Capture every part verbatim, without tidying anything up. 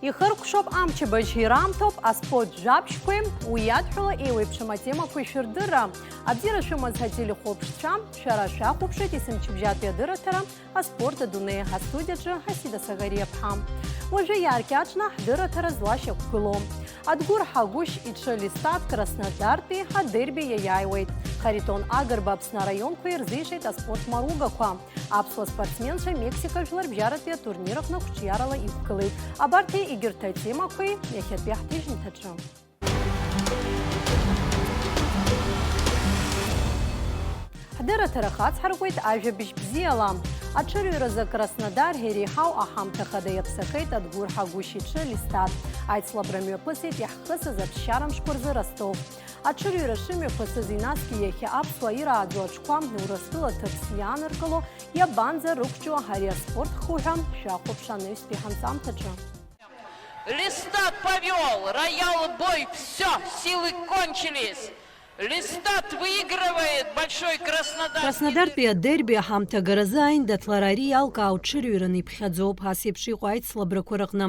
Ихыркәшоуп амчыбжь, ираамҭоуп аспорт жәабжьқәеи, уи иадҳәала еиуеиԥшым атемақәеи шәырдырра. Абзиара шәымаз ҳателехәаԥшцәа, шәара шәахәаԥшуеит есымчыбжьатәи адырраҭара, аспорт адунеи, астудиаҿы Ҳасида Сагариаԥҳа. Уажәы иааркьаҿны ҳдырраҭара злашьақәгылоу. Адгәыр Ҳагәышь иҽы Листат Краснодартәи адерби иаиааиуеит. Харитон Агрба Аԥсны араионқәа ирзишеит аспорт маругақәа. Аԥсуа спортсменцәа Мексика жәларбжьаратәи атурнир аҟны қәҿиарала иқәгылеит. Абарҭи егьырҭ атемақәеи иахьатәи ҳҭыжьымҭаҿы. Ҳдырраҭара хацҳаркуеит ажәабжь бзиала. Аҽырҩразы Краснодар иреиҳау аҳамҭа хада иаԥсахеит Адгәыр Ҳагәышь иҽы Листат. Аицлабра мҩаԥысит иаҳхысыз аԥсшьара мшқәа рзы Ростов. Аҽырҩра шымҩаԥысыз инасгьы иахьа аԥсуаа ирааӡо аҽқәа Урыстәыла ҭыԥс иааныркыло иабанӡа рықәҿио ари аспорт хкы ҳәа шәахәаԥш анаҩстәи ҳанҵамҭаҿы. Листат повёл, роял бой, всё, силы кончились. Листат выигрывает Большой Краснодар. Краснодартәи адерби аҳамҭагаразы аиндаҭлара ари иалкаау ҽырҩраны иԥхьаӡоуп. Ас еиԥш иҟоу аицлабрақәа рыҟны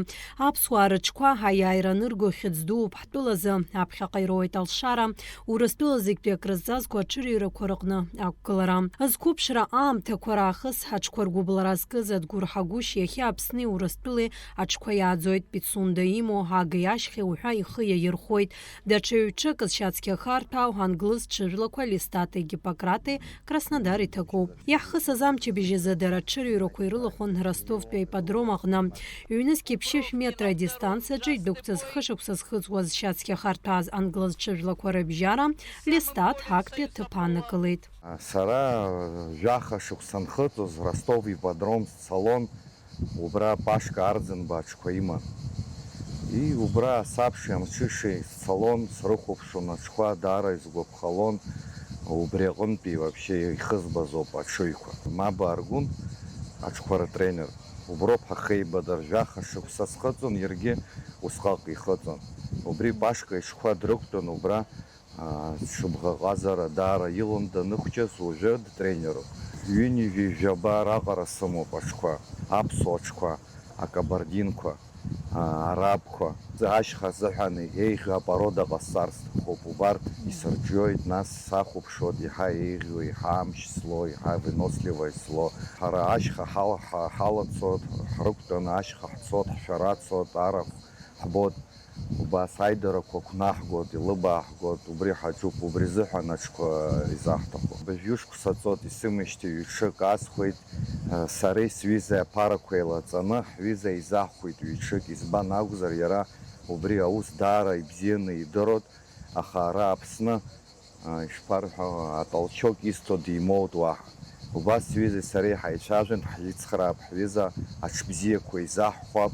аԥсуаа рыҽқәа аиааира анырго хьыӡ дууп ҳтәылазы. Аԥхьаҟа ироуеит алшара, Урыстәыла зегьтәи акрызҵазкуа аҽырҩрақәа рыҟны ақәгылара. Зқәыԥшра аамҭақәа раахыс аҽқәа ргәыбылра зкыз Адгәыр Ҳагәышь иахьа Аԥсни Урыстәылеи аҽқәа иааӡоит, Пицунда имоу Агеи ашьхеи уҳәа ихы иаирхәоит. Даҽа ҩ-ҽык зшьацқьа харҭәаау англыз ҽыжәлақәа Листати Гиппократи Краснодар иҭакуп. Иаҳхысыз амчыбжь азы дара аҽырҩрақәа ирылахәын Ростовтәи аипподром аҟны. Ҩнызқьи ԥшьышә метра адистанциаҿы идәықәҵаз хышықәса зхыҵуаз зшьацқьа харҭәааз англыз ҽыжәлақәа рыбжьара Листат актәи аҭыԥ ааннакылеит. Сара жәаха шықәса анхыҵуаз Ростов ипподром сцалон, убра Пашка Арӡынба аҽқәа иман. И, убра асабшеи амҽышеи сцалон, срыхәаԥшуан аҽқәа, даара исгәаԥхалон, убри аҟынтәи вообще ихызбазоуп аҽыҩқәа. Маба Аргәын аҽқәа ртренер. Уброуп ҳахеибадыр, жәаха шықәса схыҵуан, иаргьы усҟак ихыҵуан. Убри Пашка иҽқәа дрықәтәан, убра аа, ҽыбӷаҟазара даара илон даныхәҷыз, уажәы дтренеруп. Ҩынҩажәи жәаба раҟара сымоуп аҽқәа, аԥсуа аҽқәа, акабардинқәа, аа, арабқәа. Ашьха азыҳәан еиӷьу апорода ҟасҵар сҭахуп, убарҭ исырҿиоит, нас сахәаԥшуеит, иаҳа еиӷьу, иаҳа амч злоу, иаҳа выносливоит злоу. Ҳара ашьха ҳал-, ҳа-, ҳалацот, ҳрықәтәаны ашьха ҳцот, ҳшәара ацот, арахә ҳбот. Убас аидарақәа ықәнаҳгоит, илыбааҳгоит, убри ҳаҿуп, убри азыҳәан аҽқәа изаҳҭаху. Быжәҩышықәса ҵот исымеижьҭеи ҩ-ҽык асхәеит, сареи сҩызеи аԥарақәа еилаҵаны, ҳҩыза изаҳхәеит ҩ-ҽык, избан акәзар, иара убри аус даара ибзианы идыруеит, аха ара Аԥсны, ишԥарҳәо, атолчок изҭо димоут уаҳа. Убас сҩызеи сареи ҳаицәажәан, ҳицхраап, ҳҩыза аҽыбзиақәа изаҳҳәап,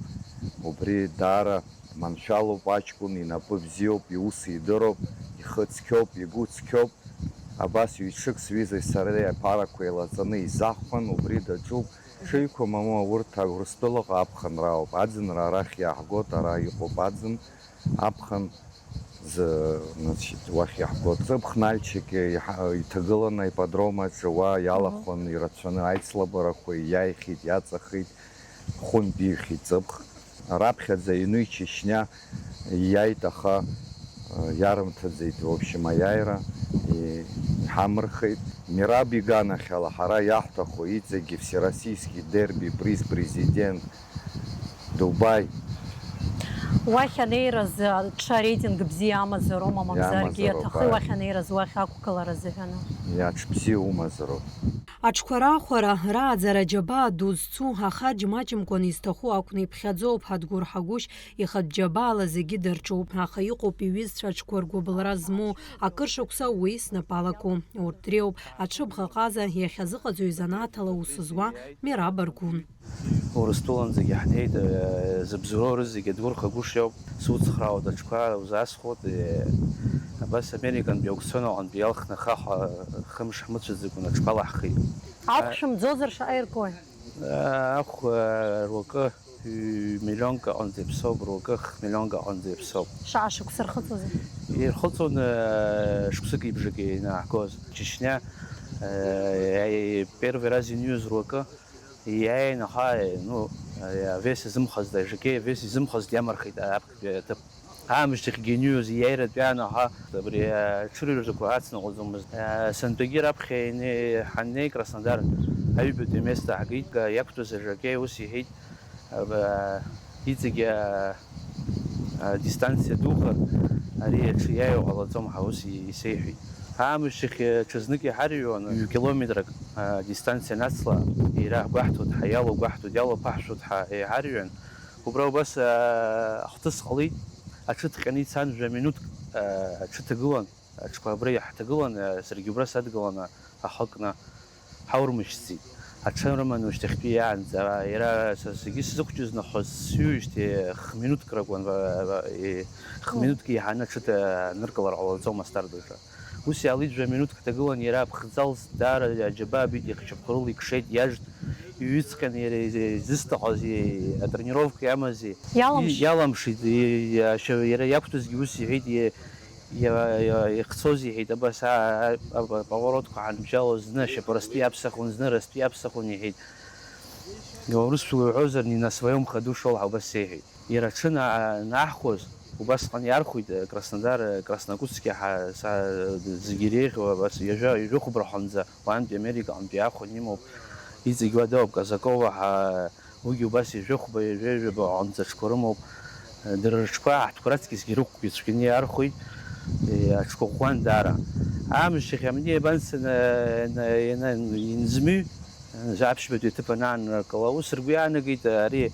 убри даара маншәалоуп аҷкәын, инапы бзиоуп, иус идыруп, ихы цқьоуп, игәы цқьоуп. Абас ҩ-ҽык сҩызеи сареи аԥарақәа еилаҵаны изаҳхәан, убри даҿуп. Ҽыҩқәа мамоу, урҭ Урыстәылаҟа аԥхынрауп, аӡынра арахь иааҳгоит, ара иҟоуп аӡын, аԥхын. Зы, значит, уахь иаҳго ҵыԥх Нальчик иҳа-, иҭагыланы аипподром аҿы уа иалахәын ирацәаны аицлабарақәа, иааихьеит, иаҵахеит, хәынтә иҩхьеит ҵыԥх. Раԥхьаӡа иҩны Чечня иааит, аха, э, иарымҭаӡеит, в общем, аиааира, и-, иҳамырхеит. Мераб иганахьала ҳара иаҳҭаху иҵегьы всероссийский дерби, приз президент, Дубаи. Уахь анеираз, аҽы ареитинг бзиа амазароума, мамзаргьы иамазароуп, иаҭахи, ааи. Уахь анеираз уахь ақәгылара азыҳәаны? Иаҽ бзиа умазароуп. Аҽқәа раахәара, рааӡара џьабаа ду зцу, ахарџь маҷымкәан изҭаху акәны иԥхьаӡоуп, Адгәыр Ҳагәышь ихатә џьабаала зегьы дырҿуп, аха иҟоуп иҩызцәа аҽқәа ргәыбылра змоу, акыр шықәса уи снапы алаку. Урҭ дреиуоуп аҽыбӷаҟаза, иахьазыҟаҵаҩ занааҭала ус зуа Мераб Аргәын. Урыстәыланӡагьы ҳнеит, э, зыбзоуроу рызегьы Адгәыр Ҳагәышь иоуп. Суцхраауеит аҽқәа, узасхәоит, э, абас Американтәи аукцион аҟынтәи иалхны ахаҳә, э, хымш ҳмыцәаӡакәа аҽқәа алаҳхит. Ахә шәымӡозар шаҟа иркуеи? Э, ахә, э, руакы, ҩ-, миллионк аҟынӡа иаԥсоуп, руакы х-, миллионк аҟынӡа иаԥсоуп. Шаҟа шықәса рхыҵуазеи? Ирхыҵуан, э, шықәсыки бжаки ианааҳгоз. Чечня, э, первый раз ианиҩыз руакы, Иааин аха, ну, авес изымхазт, ажакеи авес изымхазт иамархеит аԥхьатәи аҭыԥ. Аамышьҭахьгьы ианыҩуаз иааиратәи аан аха, абри аҽырҩрақәа ацныҟәаӡомызт. Сынтәагьы раԥхьа ини-, ҳаннеи Краснодар аҩбатәи амест ааҳгеит, иақәтәаз ажакеи ус иҳәеит, Аба, иҵегьы, а, а, дистанциа духар, ари аҽы иааиуа ҟалаӡом ҳәа ус и-, исеиҳәеит. Аамышьҭахь, а, ҽазнык иҳарҩуан, ҩ-километрак, а, дистанциа нацла, иара ҳгәаҳҭоит ҳәа, иалоу гәаҳҭоит, иалоу ԥаҳшәоит ҳәа иҳарҩуан. Убра убас, а, ахҭыс ҟалеит, аҽы ҭҟьаны ицан, жәа минуҭк, а, аҽы ҭагылан. Аҽқәа абра иаҳҭагыланы, саргьы убра садгыланы ахы кны ҳаурмышьҭӡеит. Аҽы рыманы ушьҭахьтәи иаанӡа, иара са зегьы сзықәҷыз нахыс сҩуижьҭеи х-минуҭк ракәын, ва-, ва-, и-, х-минуҭк еиҳаны аҽы ҭа-, ныркылар ҟалаӡом астарт аҿы. Ус иаалеит жәа-минуҭк ҭагылан, иара аԥхӡалҵт, даара аџьабаа абеит, ихшьапқәа рыла икшеит, иажт, иҩыҵҟьан иара изы-, изысҭахыз, и-, атренировка иамази, Иалымш- и-, иалымшеит, и-, иашьа-, иара иақәтәазгьы ус иҳәеит, и-, Иа-, иа-, ихцоз иҳәеит, абас, а-, а-, а-, аповоротқәа ҳанбжьало, зны ашьапы растәи иаԥсахуан, зны растәи иаԥсахуан иҳәеит. Урысшәала уҳәозар, не на своём ходу шёл ҳәа убас сеиҳәеит. Иара аҽы на-, наҳхәоз, убасҟан иархәеит, э, Краснодар, э, Краснокутски ҳа-, са-, зегьы иреиӷьу, абас ҩажәа, ҩажәа хәба рҳәынӡа, уаантәи Америкаҟынтәи иаахәаны имоуп, иҵегь уа дауп, Казакова ҳа-, Уигьы убас ҩажәа хәба, ҩажәа ҩба аҟынӡа аҽқәа рымоуп. Дара рыҽқәа аҳҭқәа раҵкьысгьы рыхәқәа ицәгьаны иаархәеит, аҽқәа ӷәӷәан даара. Аамышьҭахь амни иабанцаны, ина-, ина-, инзмыҩ, аԥшьбатәи аҭыԥ анааннакыла, ус ргәы иаанагеит, ари,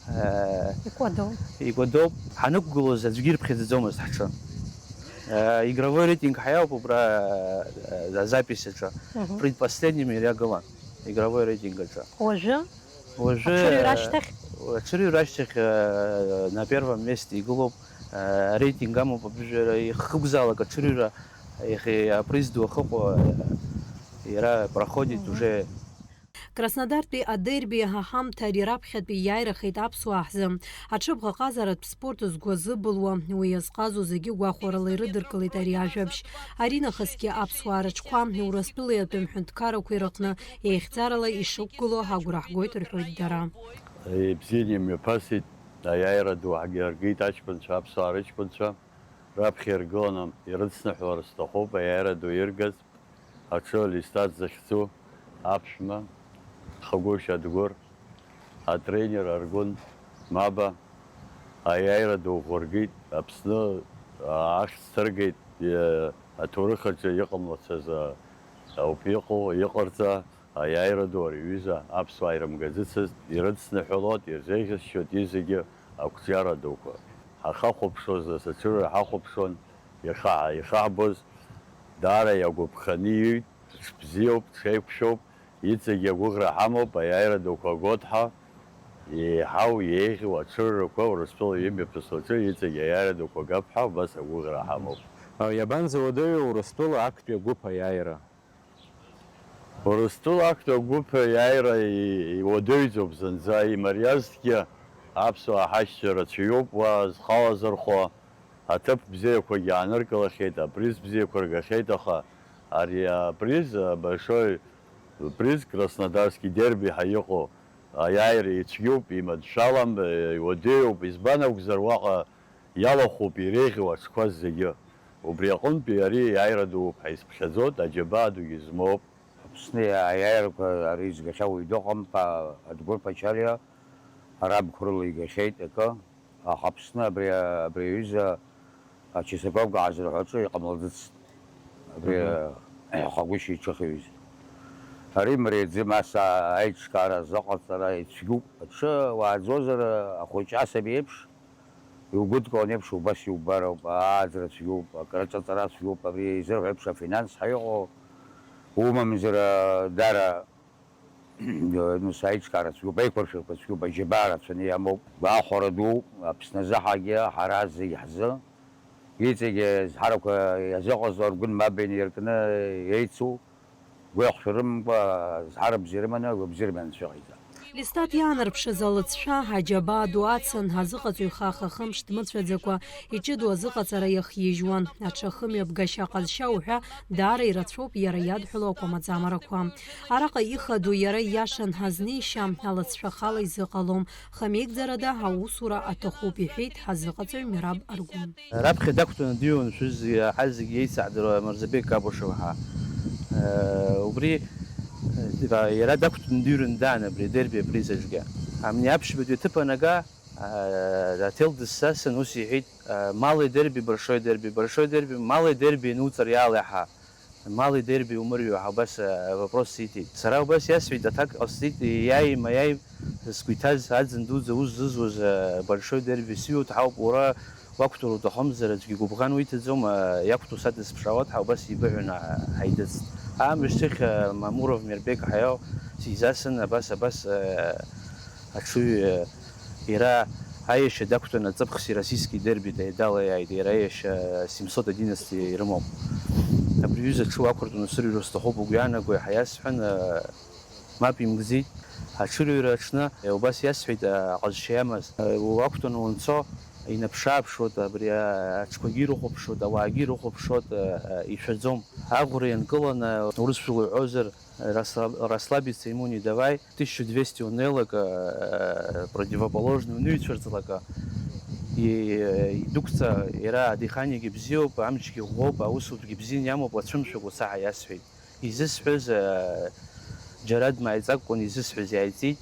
э, Икәадоу. Икәадоуп. Ҳанықәгылоз аӡәгьы ирыԥхьаӡаӡомызт ҳҽы. Э, игровой рейтинг ҳаиауп убра, э, азапись аҿы. Мгм. Предпоследним иара иагылан игровой рейтинг аҿы. Уажәы? Уажәы, аҽырҩра ашьҭахь? Аҽырҩра ашьҭахь, э, на первом месте игылоуп, э, ареитинг амоуп абжьара, ихықәзаалак аҽырҩра, иахьа априз ду ахыҟоу, э, иара проходит. Мгм. Уже. Краснодартәи адерби аҳамҭа ари раԥхьатәи иааирахеит аԥсуаа ҳзы. Аҽыбӷаҟазаратә спорт згәы азыбылуа, уи иазҟазо зегьы гәахәарала ирыдыркылеит ари ажәабжь. Аринахысгьы аԥсуаа рыҽқәа Урыстәылеи атәым ҳәынҭқаррақәеи рыҟны еихьӡарала ишықәгылоу агәра ҳгоит, рҳәоит дара. Ибзианы имҩаԥасит, аиааира ду ҳаргеит аҷкәынцәа, аԥсуаа рыҷкәынцәа, раԥхьа иргыланы ирыцныҳәалар сҭахуп, аиааира ду иргаз, аҽы Листат захьӡу аԥшәма, Хагәышь Адгәыр, атренер Аргәын Маба, аиааира ду ӷәыргеит, Аԥсны ахьӡ ҭыргеит, иа-, аҭоурых аҿы иҟамлацыз, а, ауп иҟоу, иҟарҵа, аиааира ду ари аҩыза аԥсуаа ирымгаӡыцызт, ирыдсныҳәалоит, ирзеиӷьасшьоит, изегьы ақәҿиара дуқәа. Ҳахахәаԥшуаз, нас аҽырҩра ҳахәаԥшуан, иаха-, ихаҳбоз, даара иагәаԥханы иҩит, ҽбзиоуп, ҽеиқәшәоуп, иҵегьы агәыӷра ҳамоуп, аиааира дуқәа агоит ҳәа, еиҳау, еиӷьу аҽырҩрақәа Урыстәыла имҩаԥысуа аҿы иҵегьы аиааира дуқәа гап ҳәа убас агәыӷра ҳамоуп. Иабанӡа уадаҩу Урыстәыла актәи агәыԥ аиааира? Урыстәыла актәи агәыԥ аиааира и-, иуадаҩӡоуп зынӡа, имариазҭгьы аԥсуаа ҳашьцәа рацәаҩуп уа зхалазырхәо, аҭыԥ бзиақәагьы ааныркылахьеит, априз бзиақәа ргахьеит, аха ари априз, большой приз, Краснодарский дерби ҳәа иҟоу аиааира ицәгьоуп, иманшәалам, иуадаҩуп, избан акәзар, уаҟа иалахәуп иреиӷьу аҽқәа зегьы. Убри аҟынтәи ари аиааира дууп ҳәа исԥхьаӡоит, аџьабаа дугьы змоуп. Аԥсны аиааирақәа ари згахьа уаҩ дыҟам, ԥа Адгәыр Ԥачалиа арабқәа рыла игахьеит акы, аха Аԥсны абри, абри аҩыза ачасовик аазырҳәо аҿы иҟамлаӡацт. Абри, мгм, Хагәышьа иҽыхьҩыз. Ари мариаӡам, ас аиҿкаара азыҟаҵара ицәгьоуп. Аҽы уааӡозар, ахәыҷы асаби еиԥш, иугәыдкыланы еиԥш убас иубароуп, ааӡара цәгьоуп, акраҿаҵара цәгьоуп, абри изырҳәо еиԥш афинанс ҳәа иҟоу умамзар, дара, ну, саиҿкаара цәгьоуп, аиқәыршәақәа цәгьоуп, аџьабаа рацәаны иамоуп, гәахәара ду, Аԥсны азыҳагьы, ҳара зегь ҳзы, иҵегьы зҳарақәа иазыҟазҵо Аргәын Маба инаркны еицу, гәеиӷьшәа рымамкәа, зҳара бзиа рыманы, агәабзиараз анцәа иҟаиҵа. Листат иаанарԥшыз алыҵшәа аџьабаа ду ацын, азыҟаҵаҩ хаха-хымш дмыцәаӡакәа, иҷыдоу азыҟаҵара иахьижьуан. Аҽа хымҩаԥгашьа аҟазшьа уҳәа даара ирацәоуп иара иадҳәалоу акәамаҵамарақәа. Араҟа ихадоу иара ииашан ҳазнеишьа, алыҵшәа хала изыҟалом. Хамеигӡарада аусура аҭахуп, иҳәеит ҳазыҟаҵаҩ Мераб Аргәын. Раԥхьа дақәтәаны дыҩуан шәызегьы, ҳазегьы еицаҳдыруа Мырзабег Кабушев ҳәа. Э, убри, э, иара дақәтәаны дыҩрын даан абри адерби апризаҿгьы. Амни аԥшьбатәи аҭыԥ анага, э, аҭел дысзасын, ус иҳәеит, э, малый дерби, большой дерби, большой дерби, малый дерби иануҵар иалеиҳа. Малый дерби умырҩуа ҳәа убас, э, вопрос сиҭеит. Сара убас иасҳәеит, аҭак ҟасҵеит, иааим, аиааим, сгәы иҭаз аӡын дуӡӡа ус зызуз, э, большой дерби сиут ҳауп, уара уақәтәар уҭахымзар, аӡәгьы гәыбӷан уиҭаӡом, э, иақәтәоу садысԥшаауеит ҳәа убас еибыҳәаны ҳаидыҵт. Аамышьҭахь, э, Мамуров Мербек ҳәа иоу сизасын, абас, абас, э, аҽыҩ, э, Иара аиашьа дақәтәаны аҵыԥх Всероссийский дерби далаиааит, иара аиашьа семьсот одиннадцать ирымоуп. Абри аҩыза аҽы уақәыртәаны усырҩра сҭахуп угәы иаанагои ҳәа иасҳәан, мап имгӡеит. Аҽырҩра аҽны убас иасҳәеит, аҟазшьа иамаз. Уақәтәаны уанцо, инаԥшааԥшуеот, абри аҽқәагьы ирыхәаԥшуеит, ауаагьы ирыхәаԥшуеит, ишәаӡом. Аӷәра ианкыланы, урысшәала иҳәозар, Расслаб-, расслабиться ему не давай. Тысяча двести унеилак, э, противоположный уныҩцәырҵлак, и-, идәықәҵа, иара адыханиагьы бзиоуп, амчгьы ӷәӷәоуп, аусутәгьы бзианы иамоуп, уацәымшәакәа саҳа иасҳәеит. Изысҳәаз, э, џьара дмааиҵакәкәан изысҳәаз иааиҵеит,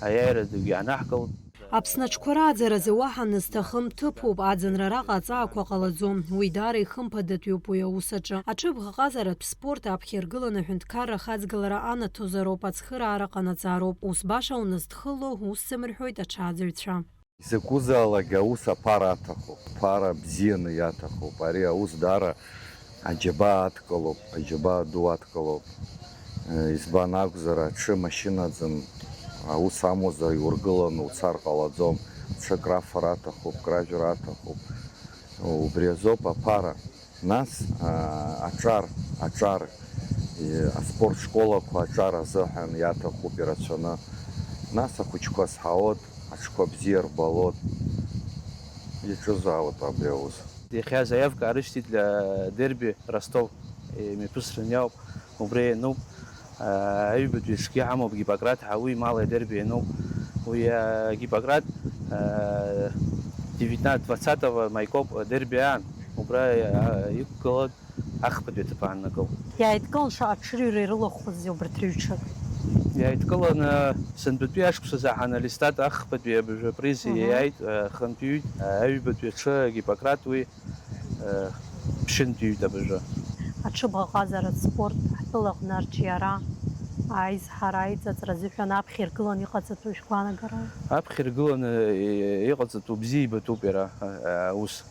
аиааира дугьы анаҳкыл. Аԥсны аҽқәа рааӡаразы уаҳа анысҭахым ҭыԥуп, аӡынра араҟа аҵаақәа ҟалаӡом, уи даара ихымԥадатәиуп уи аус аҿы. Аҽыбӷаҟазаратә спорт аԥхьа иргыланы аҳәынҭқарра ахаҵгылара анаҭозароуп, ацхыраара ҟанаҵароуп, ус баша унызҭхыло, ус сымырҳәоит аҽааӡаҩцәа. Изакәызаалак аус аԥара аҭахуп, ԥара бзианы иаҭахуп, ари аус даара Аџьабаа адкылоуп, аџьабаа ду адкылоуп. Избан акәзар, аҽы машьынаӡам, аус амуазар, иургыланы уцар ҟалаӡом. Ҽык рафара аҭахуп, кражәра аҭахуп. Убри азоуп аԥара. Нас, аа, аҿар, аҿар, и, аспорт школақәа аҿар азыҳәан иаҭахуп ирацәаны. Нас ахәыҷқәа зҳауеит, аҽқәа бзиа рбалоит. Иаҿызаауеит абри аус. Иахьа заявка аарышьҭит для дерби Ростов, имҩаԥысран иауп, убра иануп. Аҩбатәи аҽгьы ҳамоуп, Гиппократ ҳәа, уи малый дерби иануп. Уи, а, Гиппократ, а, девятнадцать, двадцатого Маикоп дерби аан, убра, а, иқәгылан, ахԥатәи аҭыԥ ааннакылт. Иааидкылан шаҟа аҽырҩра ирылахәызеи убарҭ рыҩҽык? Иааидкылан, а, сынтәатәи ашықәсазы ҳаналистат ахԥатәи абыржәы априз Мгм. иааит, а, хынтәиҩит, а, аҩбатәи аҽы Гиппократ уи, э, ԥшьынтәиҩит абыржәы. Аҽыбӷаҟазаратә спорт ҳтәылаҟны арҿиара, аизҳара, аиҵаҵра азыҳәан аԥхьа иргыланы иҟаҵатәу шәгәаанагара? Аԥхьа иргыланы, э, иҟаҵатәу бзиа ибатәуп иара, э, аус.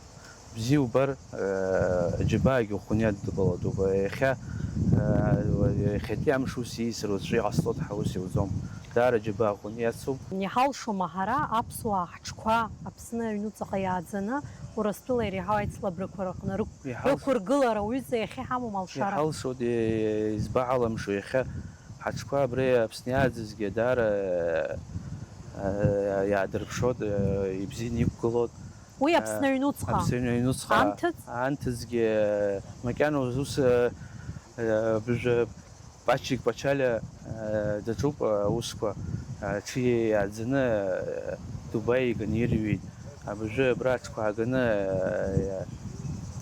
Бзиа убар, э, аџьабаагьы ухәыниадтәалатәуп. Иахьа, э, иахьатәи амш ус иеисыр, уаҵәы иҟасҵоит ҳәа ус иуӡом. Даара аџьабаа ӷәӷәаны иацуп. Иҳалшома ҳара, аԥсуаа ҳҽқәа Аԥсны аҩнуҵаҟа иааӡаны, Урыстәыла иреиҳау аицлабрақәа рыҟны рықә-, Иҳалш-, рықәыргылара уҩыза иахьа иҳамоу алшара? Иҳалшоит, е-, избаҳаламшәо, иахьа ҳаҽқәа абра Аԥсны иааӡазгьы даара, э, э, иаадырԥшуеит, э, ибзианы иқәгылоит. Уи Э, Аԥсны аҩнуҵҟа? Аԥсны аҩнуҵҟа. Анҭыҵ? Анҭыҵгьы, э, макьана ус, э, э, быжә-, Пачик Пачалиа, э, даҿуп, э, аусқәа, аҽы иааӡаны, э, Дубаи иганы ирҩит. Абыржәы абра аҽқәа ааганы, э,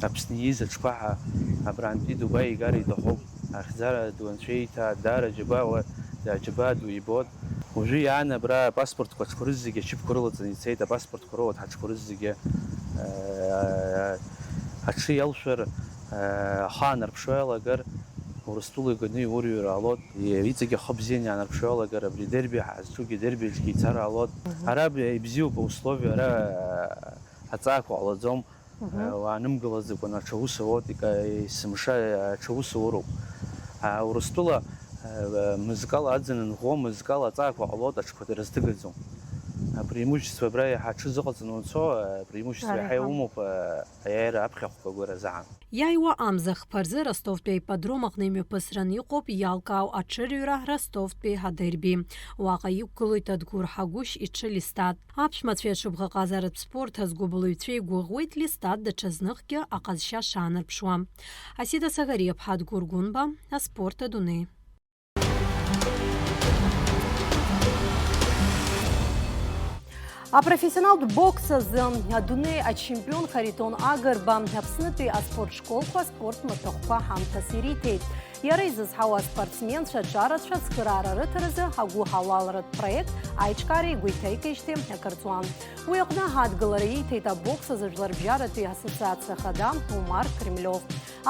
Аԥсны ииз аҽқәа ҳа абрантәи Дубаи игар иҭахуп. Ахьӡара ду анцәа ииҭаа, даара џьабаа, даара џьабаа ду ибот. Уажәы иааны абра апаспортқәа аҽқәа рызегьы ачыԥқәа рылаҵаны ицеит, апаспортқәа роуат ҳаҽқәа рызегьы, э, аҽы иалшәар, э, ахы аанарԥшуа иалагар, Урыстәыла иганы иурҩыр ҟалоит, иҵегь ахы бзианы иаанарԥшуа иалагар, абри адерби ҳазҿугьы адерби аҿгьы ицар ҟалоит. Мгм. Ара абри ибзиоуп аусловиа, ара, э, аҵаақәа ҟалаӡом. Мгм. Уаанымгылаӡакәа аҽа ус ауоит, ика-, есымша аҽа ус ауроуп. А, Урыстәыла, а, мызкала аӡын анӷәӷәа, мызкала аҵаақәа ҟалоит, аҽқәа рызҭыгаӡом. А, преимущество абра иаҳа аҽы зыҟаҵаны уанцо, а, преимущество Ара иаҳа иҳамоуп. Иумоуп, а, аиааира аԥхьахәқәа агәаразаан. Иааиуа амза хԥа рзы Ростовтәи аипподром аҟны имҩаԥысран иҟоуп иалкаау аҽырҩра Ростовтәи адерби. Уаҟа иқәгылоит Адгәыр Ҳагәышь иҽы Листат. Аԥшәмацәеи аҽыбӷаҟазаратә спорт азгәыбылҩцәеи гәыӷуеит Листат даҽазныкгьы аҟазшьа шаанарԥшуа. Асида Сагариаԥҳа, Адгәыр Гәынба, аспорт адунеи. Апрофессионалтә бокс азы адунеи ачемпион Харитон Агрба Аԥснытәи аспорт школқәа аспорт маҭәахәқәа ҳамҭас ириҭеит. Иара изызҳауа аспортсменцәа аҿарацәа ацхыраара рыҭаразы агәыҳалалратә проект аиҿкаара игәеиҭеикижьҭеи акырҵуан. Уи аҟны адгылара ииҭеит абокс азы Жәларбжьаратәи ассоциациа ахада Умар Кремлев.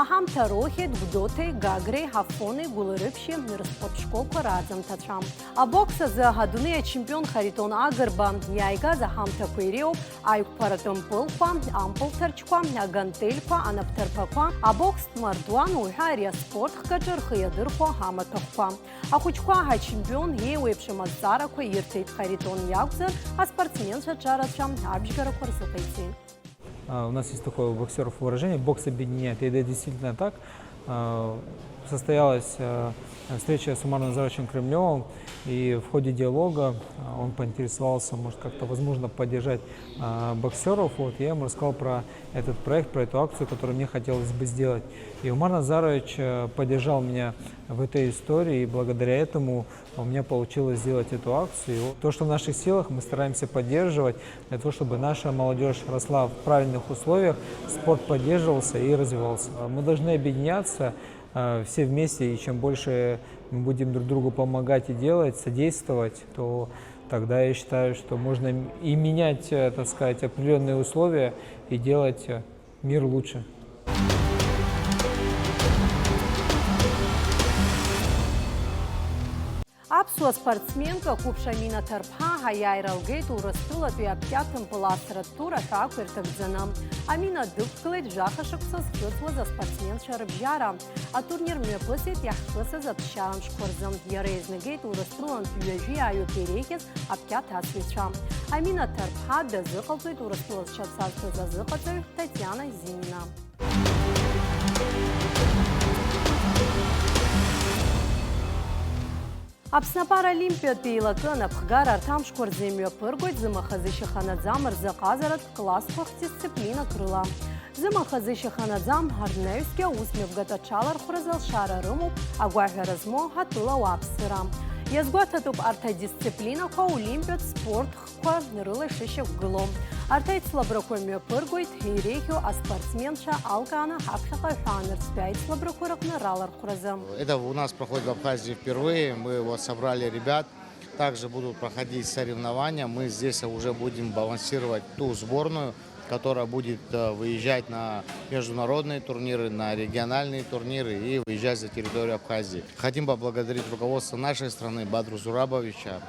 Аҳамҭа рохьеит Гәдоуҭеи, Гагреи, Ҳафони, Гәылрыԥшьи рыспорт школқәа раӡамҭацәа. Абокс азы адунеи ачемпион Харитон Агрба иааигаз аҳамҭақәа иреиуоуп аиқәԥаратәы мпылқәа, ампыл ҭарчқәа, агантельқәа, анапҭарԥақәа, абокстә мардуан, уҳәа ари аспорт хкаҿы рхы иадырхәо амаҭәахәқәа. Ахәыҷқәа ачемпион иеиуеиԥшым азҵаарақәа ирҭеит Харитон иакәзар, аспортсменцәа аҿарацәа абжьгарақәа рзыҟаиҵеит. А, у нас есть такое у боксёров выражение: «Бокс объединяет». И это действительно так. А, состоялась, а, встреча с Умаром Назаровичем Кремлёвым, и в ходе диалога, а, он поинтересовался, может, как-то возможно поддержать, а, боксёров. Вот, я ему рассказал про этот проект, про эту акцию, которую мне хотелось бы сделать. И Умар Назарович, э, поддержал меня в этой истории, и благодаря этому у меня получилось сделать эту акцию. И то, что в наших силах, мы стараемся поддерживать, для того, чтобы наша молодёжь росла в правильных условиях, спорт поддерживался и развивался. Мы должны объединяться, э, все вместе, и чем больше мы будем друг другу помогать и делать, содействовать, то тогда я считаю, что можно и менять, э, так сказать, определённые условия и делать, э, мир лучше. Аԥсуа спортсменка Қәыԥш Амина Ҭарԥҳа аиааира лгеит Урыстәылатәи аԥкьаҭ мпыласратә тур аҳәаақәа ирҭагӡаны. Амина дықәгылеит жәаха шықәса зхыҵуаз аспортсменцәа рыбжьара. Атурнир мҩаԥысит иаҳхысыз аԥсшьара мшқәа рзы. Иара изнагеит Урыстәылантә ҩажәи ааҩуп иреиӷьыз аԥкьаҭ асыҩцәа. Амина Ҭарԥҳа дазыҟалҵоит Урыстәыла зҽацазкыз азыҟаҵаҩ Татиана Зинина. Аԥсны апаралимпиатә еилакы анапхгара арҭ амшқәа рзы имҩаԥыргоит зымаха зышьаханаӡам рзы аҟазаратә классқәа хьдисциплинак рыла. Зымаха зышьаханаӡам рнаҩсгьы аусмҩаԥгатә аҽалархәразы алшара рымоуп агәаҳәара змоу атәыла ауааԥсыра. Иазгәаҭатәуп арҭ адисциплинақәа олимпиатә спорт хкқәа рыла ишышьақәгылоу. Арҭ аицлабрақәа мҩаԥыргоит иреиӷьу аспортсменцәа алкааны ҳаԥхьаҟа аҳәаанырцәтәи аицлабрақәа рыҟны ралархәразы. Это у нас проходит в Абхазии впервые. Мы вот собрали ребят. Также будут проходить соревнования. Мы здесь уже будем балансировать ту сборную, которая будет, э, выезжать на международные турниры, на региональные турниры и выезжать за территорию Абхазии. Хотим поблагодарить руководство нашей страны, Бадру Зурабовича,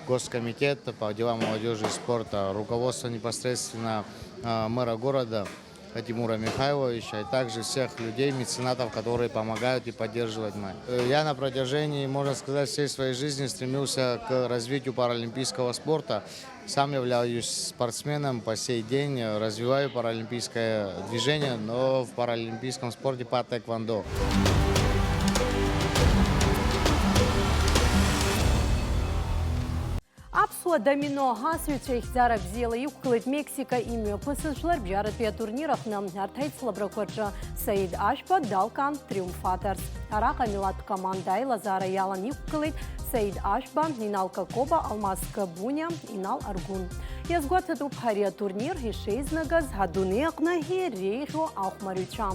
Госкомитета по делам молодежи и спорта, руководство непосредственно, э, мэра города Тимура Михайловича, и также всех людей, меценатов, которые помогают и поддерживают мы. Э, я на протяжении, можно сказать, всей своей жизни стремился к развитию паралимпийского спорта. Сам являюсь спортсменом по сей день, э, развиваю паралимпийское движение, но в паралимпийском спорте по таэквондо. Аԥсуа домино асыҩцәа ихьӡара бзиала иқәгылеит Мексика имҩаԥысыз жәларбжьаратәи атурнир аҟны. Арҭ аицлабрақәа рҿы Саид Ашәба далкаан триумфаторс. Араҟа амилаҭтә команда аилазаара иалан иқәгылеит Саид Ашәба, Инал Какоба, Алмаз Габуниа, Инал Аргәын. Иазгәаҭатәуп ари атурнир ишеизнагаз адунеи аҟны иреиӷьу ахәмарҩцәа.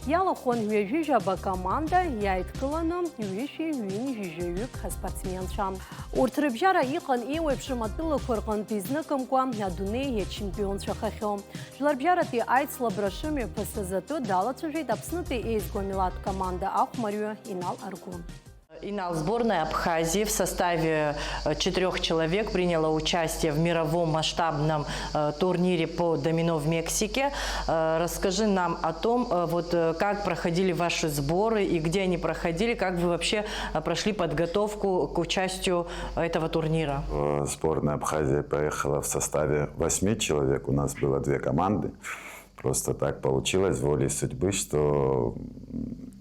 Иалахәын ҩажәи жәаба команда, иааидкыланы ҩышәи ҩынҩажәи жәаҩык аспортсменцәа. Урҭ рыбжьара иҟан еиуеиԥшым атәылақәа рҟынтә изныкымкәа адунеи ачемпионцәахахьоу. Жәларбжьаратәи аицлабра шымҩаԥысыз атәы далацәажәеит Аԥснытәи еизгоу амилаҭтә команда ахәмарҩы Инал Аргәын. Инал, сборная Абхазии в составе, э, четырёх человек приняла участие в мировом масштабном, э, турнире по домино в Мексике. Э, расскажи нам о том, э, вот, э, как проходили ваши сборы и где они проходили, как вы вообще, э, прошли подготовку к участию этого турнира? Э, сборная Абхазии поехала в составе восьми человек. У нас было две команды. Просто так получилось волей судьбы, что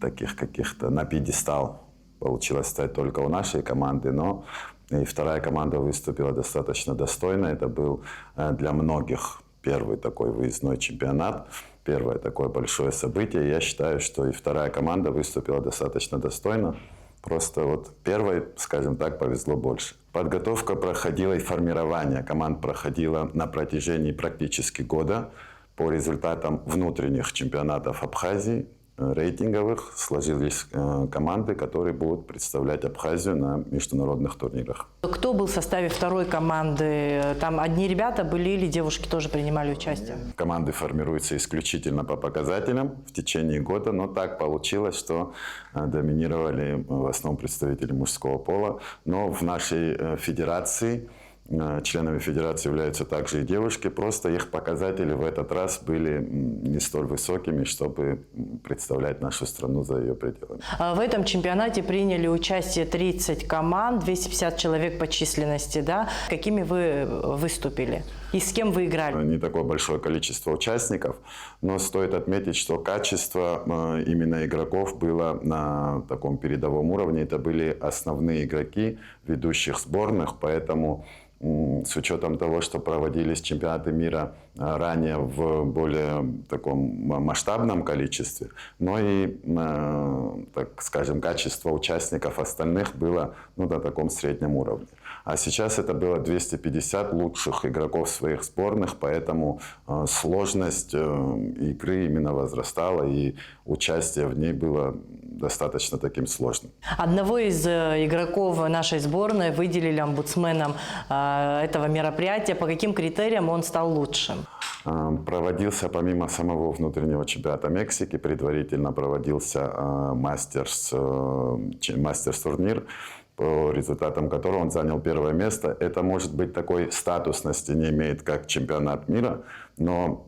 таких каких-то на пьедестал получилось стать только у нашей команды, но и вторая команда выступила достаточно достойно. Это был э, для многих первый такой выездной чемпионат, первое такое большое событие. Я считаю, что и вторая команда выступила достаточно достойно. Просто вот первой, скажем так, повезло больше. Подготовка проходила и формирование команд проходило на протяжении практически года. По результатам внутренних чемпионатов Абхазии, э, рейтинговых, сложились э, команды, которые будут представлять Абхазию на международных турнирах. Кто был в составе второй команды? Там одни ребята были или девушки тоже принимали участие? Команды формируются исключительно по показателям в течение года, но так получилось, что э, доминировали в основном представители мужского пола. Но в нашей э, федерации э, членами федерации являются также и девушки, просто их показатели в этот раз были не столь высокими, чтобы представлять нашу страну за ее пределами. А в этом чемпионате приняли участие тридцать команд, двести пятьдесят человек по численности. Да? Какими вы выступили? И с кем вы играли? Не такое большое количество участников, но стоит отметить, что качество э, именно игроков было на таком передовом уровне. Это были основные игроки ведущих сборных, поэтому с учетом того, что проводились чемпионаты мира э, ранее в более таком масштабном количестве, но и, э, так скажем, качество участников остальных было ну, на таком среднем уровне. А сейчас это было двести пятьдесят лучших игроков своих сборных, поэтому э, сложность э, игры именно возрастала, и участие в ней было достаточно таким сложным. Одного из э, игроков нашей сборной выделили омбудсменом э, этого мероприятия. По каким критериям он стал лучшим? Проводился помимо самого внутреннего чемпионата Мексики, предварительно проводился мастерс, мастерс турнир, по результатам которого он занял первое место. Это, может быть, такой статусности не имеет, как чемпионат мира, но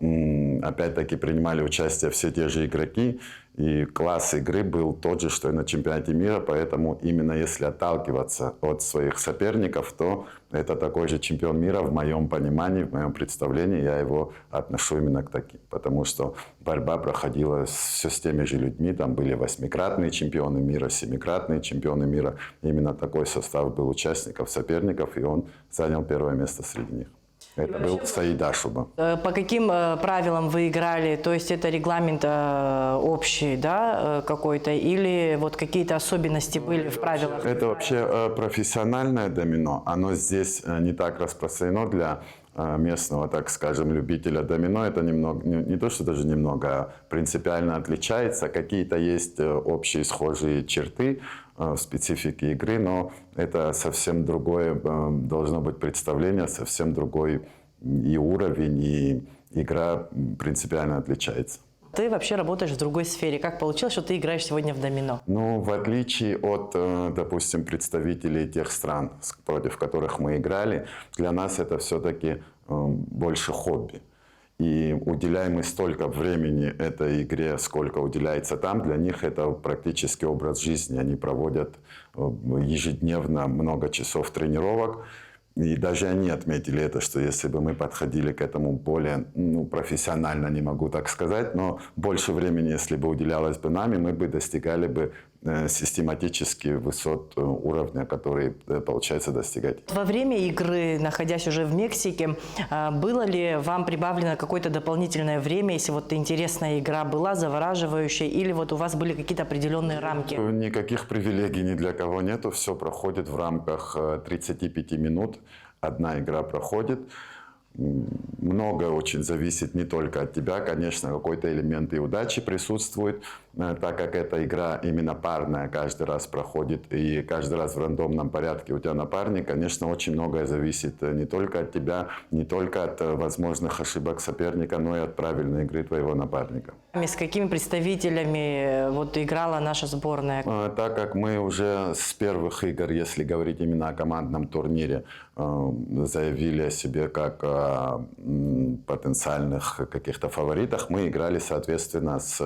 опять-таки принимали участие все те же игроки, и класс игры был тот же, что и на чемпионате мира, поэтому именно если отталкиваться от своих соперников, то это такой же чемпион мира в моем понимании, в моем представлении, я его отношу именно к таким, потому что борьба проходила все с теми же людьми, там были восьмикратные чемпионы мира, семикратные чемпионы мира, именно такой состав был участников, соперников, и он занял первое место среди них. Это был Саид Ашуба. Э, по каким э, правилам вы играли? То есть это регламент э, общий, да, э, какой-то, или вот какие-то особенности были в правилах? Это вообще э, профессиональное домино. Оно здесь э, не так распространено для э, местного, так скажем, любителя домино. Это немного, не, не то, что даже немного, а принципиально отличается. Какие-то есть э, общие схожие черты э, в специфике игры, но это совсем другое э, должно быть представление, совсем другой и уровень, и игра принципиально отличается. Ты вообще работаешь в другой сфере. Как получилось, что ты играешь сегодня в домино? Ну, в отличие от, э, допустим, представителей тех стран, против которых мы играли, для нас это все-таки э, больше хобби. И уделяем мы столько времени этой игре, сколько уделяется там, для них это практически образ жизни. Они проводят э, ежедневно много часов тренировок. И даже они отметили это, что если бы мы подходили к этому более ну, профессионально, не могу так сказать, но больше времени, если бы уделялось бы нами, мы бы достигали бы э, систематически высот э, уровня, который э, получается достигать. Во время игры, находясь уже в Мексике, э, было ли вам прибавлено какое-то дополнительное время, если вот интересная игра была, завораживающая, или вот у вас были какие-то определенные рамки? Никаких привилегий ни для кого нету, все проходит в рамках э, тридцати пяти минут. Одна игра проходит. Многое очень зависит не только от тебя, конечно, какой-то элемент и удачи присутствует, э, так как эта игра именно парная каждый раз проходит, и каждый раз в рандомном порядке у тебя напарник, конечно, очень многое зависит э, не только от тебя, не только от э, возможных ошибок соперника, но и от правильной игры твоего напарника. С какими представителями э, вот играла наша сборная? Э, так как мы уже с первых игр, если говорить именно о командном турнире, э, заявили о себе как о потенциальных каких-то фаворитах, мы играли, соответственно, с,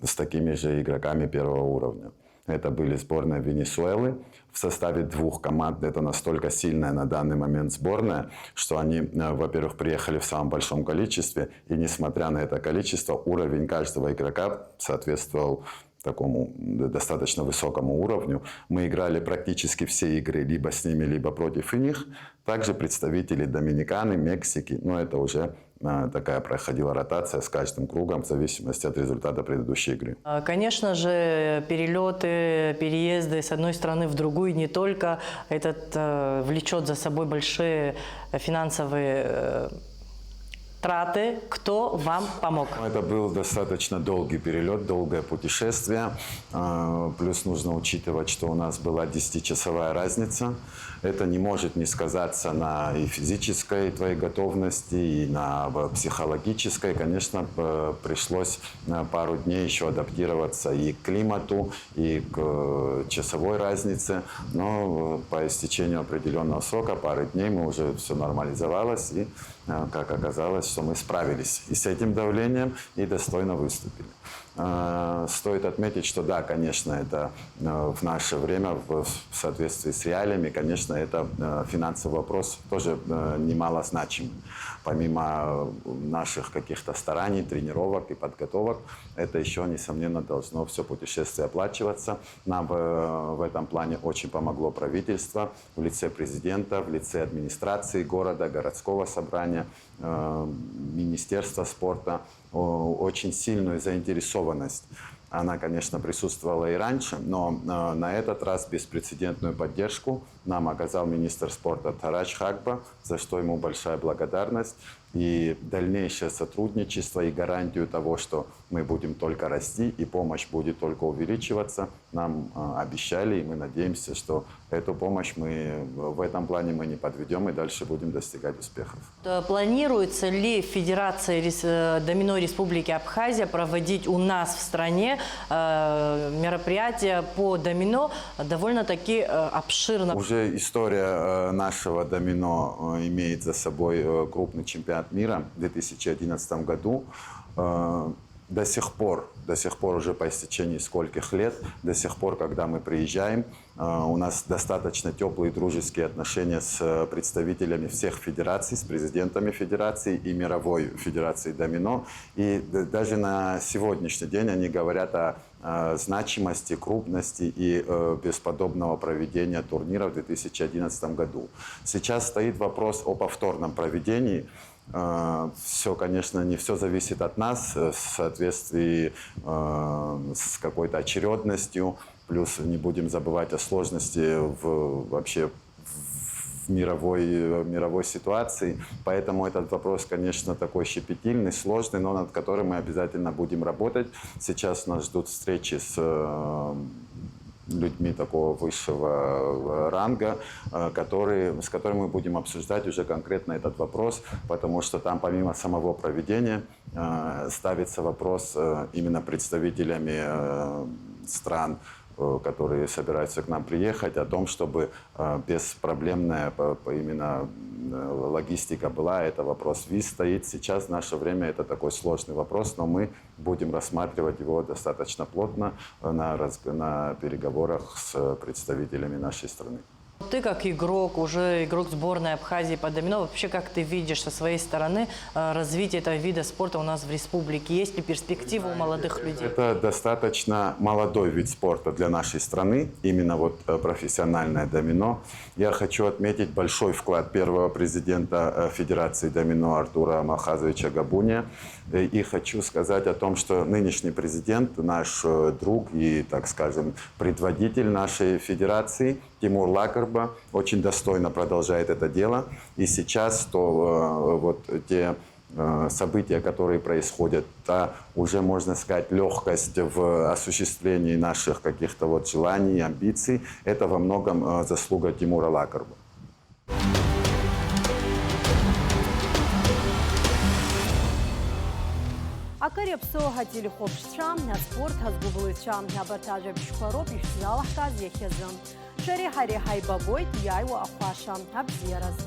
с такими же игроками первого уровня. Это были сборная Венесуэлы в составе двух команд. Это настолько сильная на данный момент сборная, что они, э, во-первых, приехали в самом большом количестве, и несмотря на это количество, уровень каждого игрока соответствовал такому д-, достаточно высокому уровню. Мы играли практически все игры либо с ними, либо против них. Также представители Доминиканы, Мексики, но это уже, а, такая проходила ротация с каждым кругом в зависимости от результата предыдущей игры. А, Конечно же, перелеты, переезды с одной страны в другую не только этот э, влечет за собой большие финансовые э, траты. Кто вам помог? Это был достаточно долгий перелет, долгое путешествие. А, плюс нужно учитывать, что у нас была десятичасовая разница. Это не может не сказаться на и физической твоей готовности, и на э, психологической. Конечно, э, пришлось э, пару дней еще адаптироваться и к климату, и к э, часовой разнице. Но э, по истечению определенного срока, пары дней, мы уже все нормализовалось, и, э, как оказалось, что мы справились и с этим давлением, и достойно выступили. Э, Стоит отметить, что да, конечно, это э, в наше время, в в соответствии с реалиями, конечно, это э, финансовый вопрос тоже э, немалозначимый. Помимо э, наших каких-то стараний, тренировок и подготовок, это еще, несомненно, должно все путешествие оплачиваться. Нам в, в этом плане очень помогло правительство в лице президента, в лице администрации города, городского собрания, э, Министерства спорта. О, очень сильную заинтересованность. Она, конечно, присутствовала и раньше, но э, на этот раз беспрецедентную поддержку нам оказал министр спорта Тарач Хагба, за что ему большая благодарность. И дальнейшее сотрудничество и гарантию того, что мы будем только расти, и помощь будет только увеличиваться, нам э, обещали, и мы надеемся, что эту помощь мы в этом плане мы не подведем и дальше будем достигать успехов. Э, Планируется ли Федерацией рес- э, домино Республики Абхазия проводить у нас в стране э, мероприятия по домино довольно-таки э, обширно? Уже история э, нашего домино э, имеет за собой э, крупный чемпионат мира в две тысячи одиннадцатом году. Э, До сих пор, до сих пор уже по истечении скольких лет, до сих пор, когда мы приезжаем, э, у нас достаточно теплые дружеские отношения с э, представителями всех федераций, с президентами федераций и мировой федерации домино. И д- даже на сегодняшний день они говорят о э, значимости, крупности и э, бесподобного проведения турнира в две тысячи одиннадцатом году. Сейчас стоит вопрос о повторном проведении. Все, конечно, не все зависит от нас э, в соответствии э, с какой-то очередностью. Плюс не будем забывать о сложности в, вообще в мировой, э, мировой ситуации. Поэтому этот вопрос, конечно, такой щепетильный, сложный, но над которым мы обязательно будем работать. Сейчас нас ждут встречи с э, людьми такого высшего э, ранга, э, которые, с которыми мы будем обсуждать уже конкретно этот вопрос, потому что там помимо самого проведения э, ставится вопрос э, именно представителями э, стран, э, которые собираются к нам приехать, о том, чтобы э, беспроблемная по- по- именно э, логистика была. Это вопрос виз стоит. Сейчас в наше время это такой сложный вопрос, но мы будем рассматривать его достаточно плотно э, на, раз- на переговорах с представителями нашей страны. Ты как игрок, уже игрок сборной Абхазии по домино, вообще как ты видишь со своей стороны э, развитие этого вида спорта у нас в республике? Есть ли перспективы у молодых людей? Это достаточно молодой вид спорта для нашей страны, именно вот э, профессиональное домино. Я хочу отметить большой вклад первого президента э, Федерации домино Артура Малхазовича Габуния. Э, И хочу сказать о том, что нынешний президент, наш э, друг и, так скажем, предводитель нашей федерации Тимур Лакарба очень достойно продолжает это дело. И сейчас то э, вот те э, события, которые происходят, та уже, можно сказать, легкость в осуществлении наших каких-то вот желаний, амбиций, это во многом э, заслуга Тимура Лакарба. Акыр иаԥсоу ҳателехәаԥшцәа, аспорт ҳазгәыбылҩцәа, абарҭ ажәабжьқәа роуп ишәзалаҳкааз иахьазы. Шәареи ҳареи ҳаибабоит иааиуа ахәаша. Абзиараз.